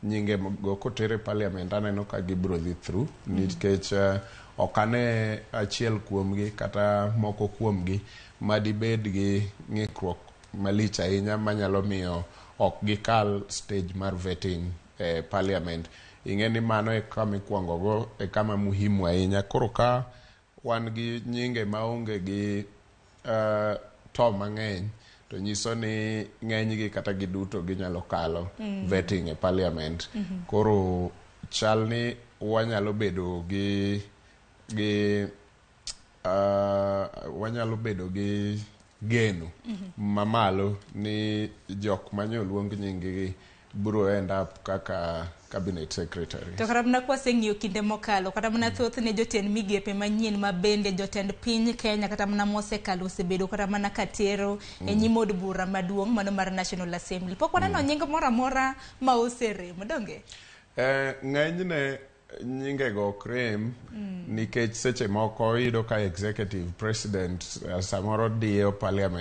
Nyinge go koter e parliament aneno ka gibiro dhi through nikech ok ane achiel kuomgi kata moko kuomgi madibed gi ng'ikruok malich ahinya manyalo miyo ok gikal stage mar vetting e parliament. Ing'e ni mano e kama ikuongo go, e kama muhimu ahinya. Koro ka wan gi nyinge maonge gi to mang'eny to nyiso ni ng'enygi kata giduto ginyalo kalo vetting e parliament. Koro chal ni wanyalo bedo gi wanyalo bedo gi geno mamalo ni jok manyoluong nying gi biro end up kaka cabinet secretaries. To kata mana kwaseng'iyo kinde mokalo, kata mana thothne jotend migepe manyien ma bende jotend piny Kenya kata mana mosekalo osebedo kata mana katero e nyim od bura maduong' mano mar National Assembly. Pok waneno nying moro amora ma oserem, donge? Ng'enyne nyingego ok rem nikech seche moko iyudo ka executive president samoro diyo parliament.